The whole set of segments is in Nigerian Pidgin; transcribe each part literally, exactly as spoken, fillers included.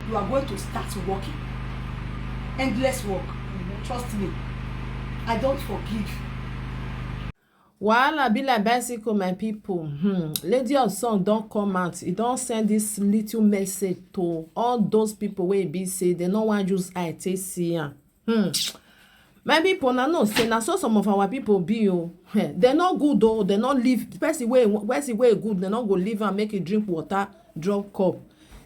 You are going to start working. Endless work. Trust me. I don't forgive. Wahala be like bicycle, my people. Hmm. Lady of Song don come out. He don send this little message to all those people wey be say they no wan use eye take see am. Hmm. My people, na know say na so some of our people be o. Eh, they no good o. They no leave person wey person wey good. They no go leave am make e drink water, drop cup.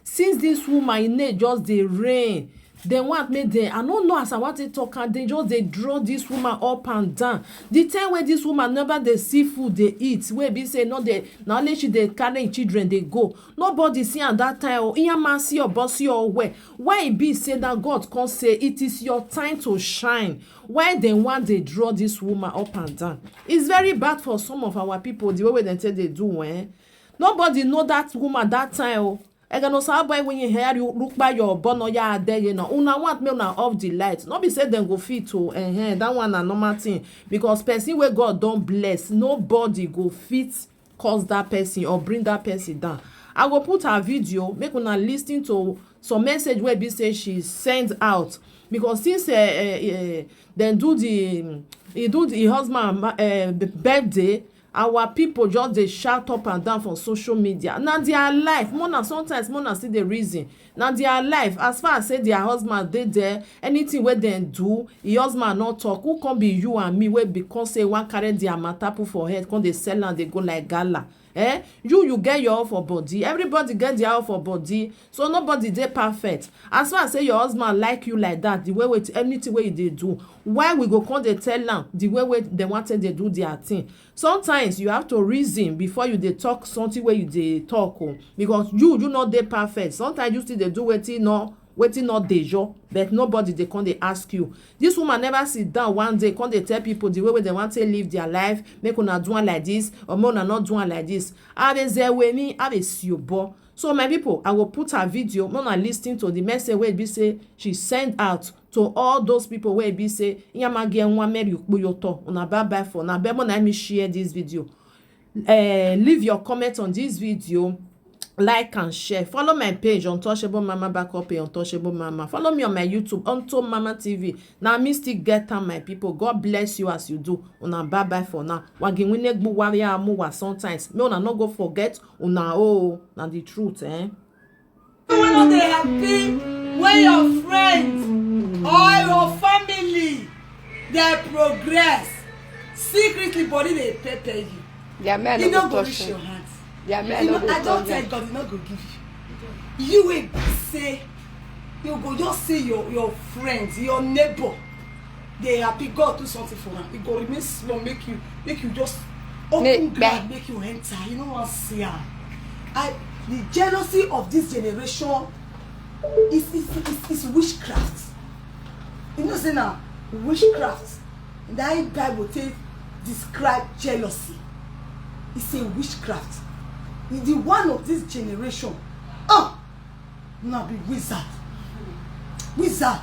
Since this woman, e name just dey rain, dem want make dem, I no know as I want to talk am, dem just dey draw this woman up and down. The time wey this woman never dey see food dey eat, wey be say no dey, na only she dey carry im children dey go. Nobody see am that time o. Iyama see your boss, your way. Why e be say that God come say it is your time to shine? Why dem want dey draw this woman up and down? It's very bad for some of our people, the way wey dem take dey do, eh? Nobody know that woman that time o. Egano sa boy when you hear you look by your bono ya there, you know. Una want me una off the light. No be say dem go fit o. Eh, eh, that one na normal thing, because person wey God don bless, nobody go fit cause that person or bring that person down. I go put her video, make una listen to some message wey be say she send out, because since eh, eh, eh, dem do the, he do the husband ma- eh, b- birthday, our people just dey shout up and down for social media. Na their life, more na sometimes more na still dey reason. Na their life, as far as say their husband dey there, anything wey dem do, the husband no talk. Who come be you and me wey be come say wan carry their matter put for head, come dey sell am dey go like gala? Eh, you you get your own for body, everybody get their own for body, so nobody dey perfect. As far as say your husband like you like that, the way wey anything wey you dey do, why we go come dey tell am the way wey dem want take dey do their thing? Sometimes you have to reason before you dey talk something wey you dey talk o, because you you no dey perfect. Sometimes you still dey do wetin no wetin no dey your, but nobody dey come dey ask you. This woman never sit down one day come dey tell people the way wey dem want take live their life, make una do am like this or make una no do am like this. Abezewemi abesiobor. So my people, I go put her video, make una listen to the message wey be say she send out to all those people wey be say yamage nwa meri ukpuyoto. Una bye bye for now. Bemo na me share this video. Uh, leave your comment on this video, like and share. Follow my page, Untouchable Mama Backup, Untouchable Mama. Follow me on my YouTube, Unto Mama T V. Now me still get time, my people. God bless you as you do. Una bye bye for now. Waginwine gbuwari amuwa sometimes. Me una no go forget una oh, na the truth, eh? When no dey happy when your friends or your family dey progress, secretly body dey pepper you. Their men E no no go go touch reach you. Your hand. Their men You no know, go I don touch tell you. God, e no go give you. You wey be say you go just see your your friends, your neighbor dey happy, God do something for am. E go remain small, make you make you just open Make ground, make you enter. You no wan see am. I the jealousy of this generation is is is, is witchcraft. You know say na witchcraft na im Bible take describe jealousy. It's a witchcraft. The one of this generation, oh, na be wizard. Wizard.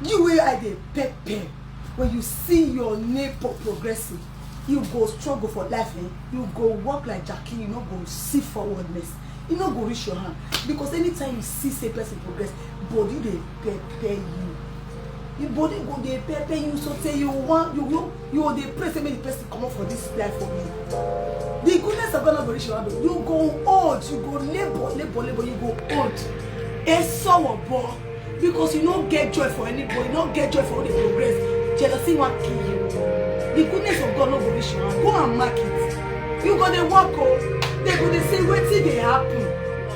You wey I dey pepper, when you see your neighbor progressing, you go struggle for life, eh? You go work like Jackie, you no go see forwardness. E no go reach your hand, because anytime you see say person progress, body dey pepper you. Your body go dey pepper you so say you wan you you you go dey pray say make the person comot for this life for me. The goodness of God no go reach your hand o. You go old, you go labour labour labour, you go old. Esoro boy, because you no get joy for anybody, you no get joy for who dey progress. Jealousy wan kill you. The goodness of God no go reach your hand. Go and mark it. You go dey work o. They go dey say wetin dey happen.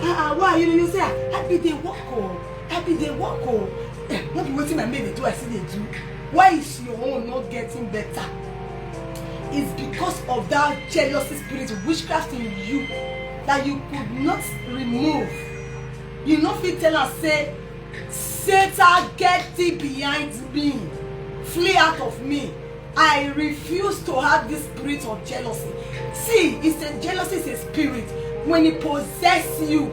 Ah ah, why you you say ah, I be dey work o. I be dey work o. Eh, no be wetin my mate dey do I still dey do. Why is your own not getting better? It's because of that jealousy spirit, witchcraft in you that you could not remove. You no fit tell am say, Satan, get thee behind me, flee out of me. I refuse to have this spirit of jealousy. See, it's a jealousy is a spirit. When it possess you,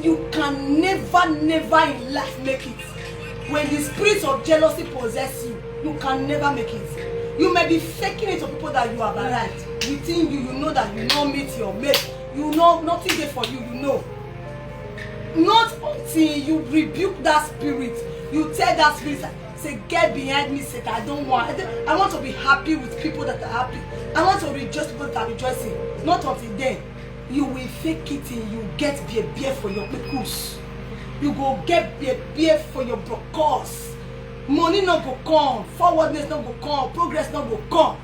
you can never never in life make it. When the spirit of jealousy possess you, you can never make it. You may be faking it to people that you have arrived. Within you, you know that you no meet your mate. You know nothing dey for you, you know. Not until you rebuke that spirit, you tell that spirit, say, "Get behind me, Satan. I don't want. I, don't- I want to be happy with people that are happy. I want to rejoice with people that are rejoicing." Not until then, you will fake it and you get beer beer for your pickles. You go get beer beer for your brokos. Money no go come, forwardness no go come, progress no go come.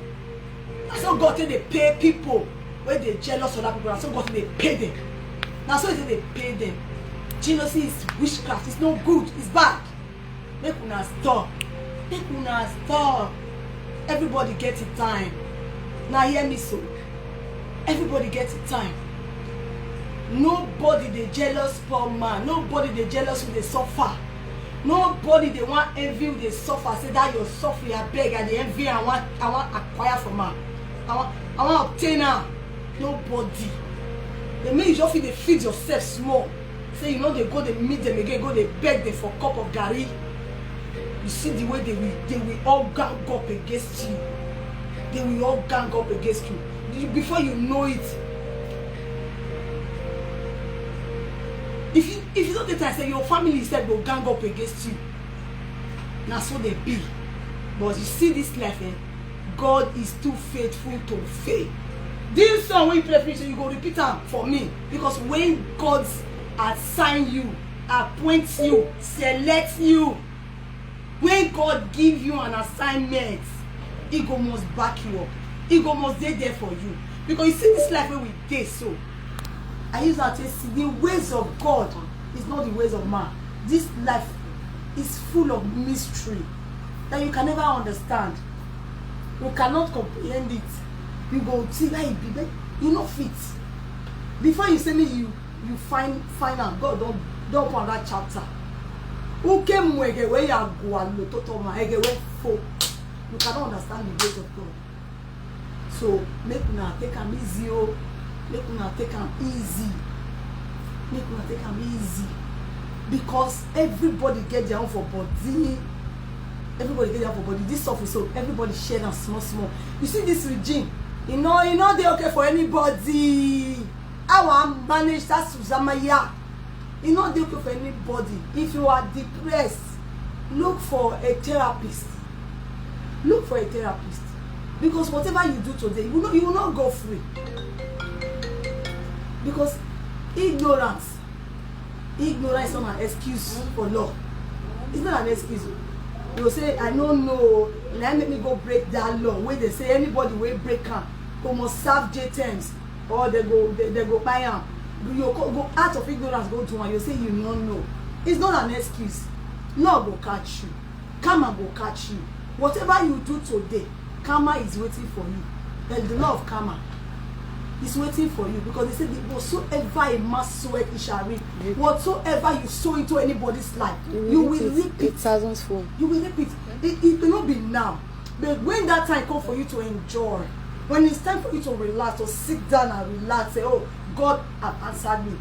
Na so God take dey pay people wey dey jealous other people. Na so God take dey pay them. Na so he take dey pay them. Jealousy is witchcraft. It's no good. It's bad. Make una stop. Make una stop. Everybody get it time. Now hear me so. Everybody get it time. Nobody dey jealous poor man. Nobody dey jealous who dey suffer. Nobody dey wan envy who dey suffer. Say that your suffering, abeg, I dey envy am. I wan, I wan acquire from am. I wan, I wan obtain am. Nobody. Dey make you just fit dey feed yourself small. Say you no dey go dey meet them again, go dey beg them for cup of garri. You see the way they will, they will all gang up against you. They will all gang up against you. You, before you know it, if you, if you don't take time, say your family sef go gang up against you. Na so they be. But you see this life, eh? God is too faithful to fail. This song wey you play finish, you go repeat am for me, because when God assign you, appoint you, select you, when God give you an assignment, he go must back you up. He go must dey there for you, because you see this life wey we dey so. I use that to say the ways of God is not the ways of man. This life is full of mystery that you can never understand. You cannot comprehend it. You go see how e be, but you no fit. Before you say me, you you find find am, God don don open another chapter. Uke mu ege we ya gwa lo toto ma ege we fo. You cannot understand the ways of God. So make una take am easy o. Make una take am easy. Make una take am easy. Because everybody get their own for body. Everybody get their own for body. This stuff is so everybody share am small small. You see this regime, e no e no dey okay for anybody. How I manage that Suzamaya? E no dey okay for anybody. If you are depressed, look for a therapist. Look for a therapist, because whatever you do today, you will not, you will not go free, because ignorance ignorance is not an excuse for law. It's not an excuse. You go say, "I no know, na im make me go break that law wey dey say anybody wey break am go must serve jail terms, or they go they, they go buy am." You go go out of ignorance go do am, you say you no know. It's not an excuse. Law go catch you. Karma go catch you. Whatever you do today, karma is waiting for you. And the law of karma is waiting for you, because they say that whatsoever a man soweth, he shall reap. Whatsoever you sow into anybody's life, you will reap it. Eight thousand fold. You will reap it. It, it may not be now, but when that time come for you to enjoy, when it's time for you to relax, to sit down and relax, say, "Oh, God have answered me,"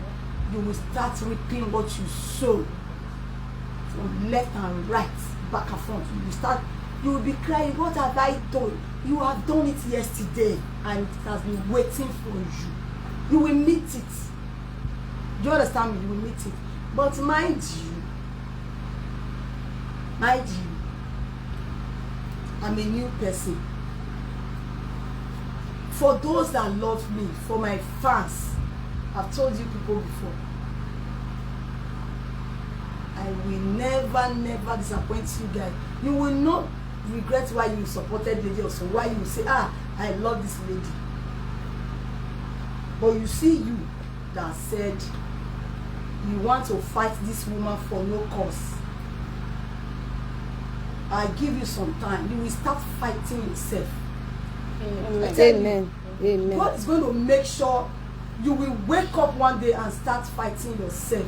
you will start reaping what you sow from left and right, back and front. You will start, you will be crying, "What have I done?" You have done it yesterday, and it has been waiting for you. You will meet it. Do you understand me? You will meet it. But mind you, mind you, I'm a new person. For those that love me, for my fans, I've told you people before, I will never, never disappoint you guys. You will not regret why you supported Lady Osun, why you say, "Ah, I love this lady." But you see you that said you want to fight this woman for no cause. I give you some time. You will start fighting yourself. I tell you, Amen. Amen. God is going to make sure you will wake up one day and start fighting yourself.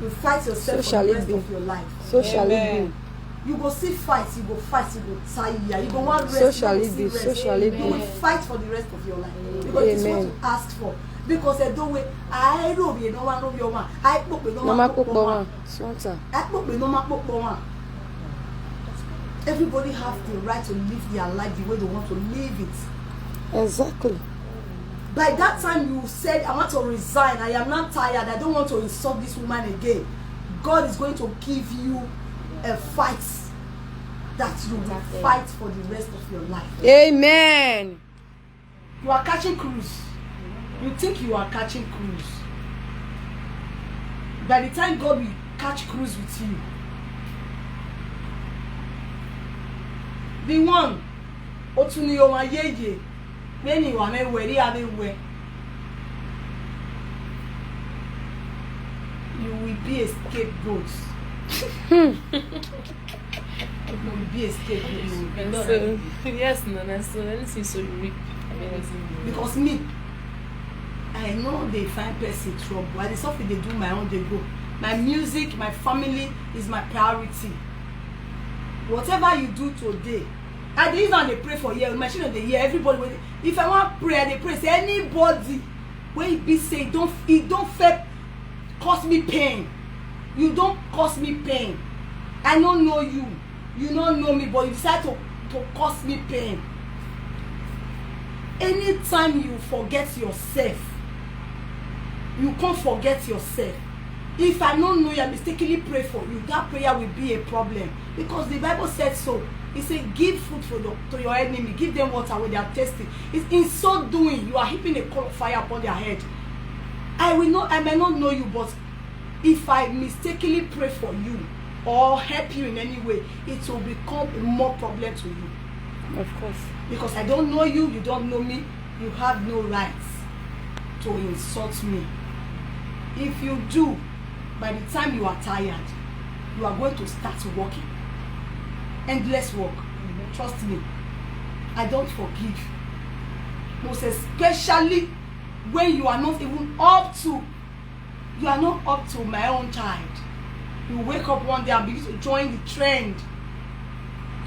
You fight yourself So for shall the it rest be. Of your life. So shall it Amen. be. You go see fight, you go fight, you go tire, you go want rest. So You shall go it see be. So rest. Shall it You will be. Fight for the rest of your life, because it's what Amen. You asked for. Because I don't wait. I don't be no one, no be one. I put no Normal one, put people one. One. Santa. I put no one, put one. Everybody have the right to live their life the way they want to live it. Exactly. By that time you said, "I want to resign, I am not tired, I don't want to insult this woman again," God is going to give you a fight that you will fight for the rest of your life. Amen. You are catching cruise. You think you are catching cruise. By the time God will catch cruise with you, the one, otu ni o wa yeye, many wa me weri ave we. You will be a scapegoat. You will be a scapegoat. You will be So, yes, no, no, so anything so you reap. Anything you reap. Because me, I know they find person trouble. I dey suffer, they do my own, they go. My music, my family is my priority. Whatever you do today, I dey even dey pray for here. My children dey hear, everybody wey dey, if I wan pray, I dey pray say anybody wey e be say e don, e don fail cause me pain. You don cause me pain. I no know you. You no know me, but you decide to, to cause me pain. Anytime you forget yourself, you can't forget yourself. If I no know you, I mistakenly pray for you, that prayer will be a problem, because the Bible said so. He said, "Give food for your, to your enemy, give them water when they are thirsty." It's, in so doing, you are heaping a coal of fire upon their head. I will not, I may not know you, but if I mistakenly pray for you or help you in any way, it will become more problem to you. Of course. Because I don't know you, you don't know me, you have no right to insult me. If you do, by the time you are tired, you are going to start working. Endless work. Trust me, I don't forgive. Most especially when you are not even up to, you are not up to my own child. You wake up one day and begin to join the trend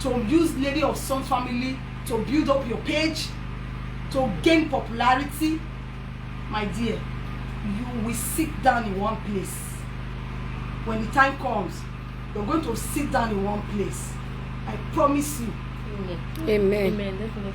to use Lady of Sun family to build up your page, to gain popularity. My dear, you will sit down in one place. When the time comes, you're going to sit down in one place. I promise you. Amen. Amen. Amen. Definitely.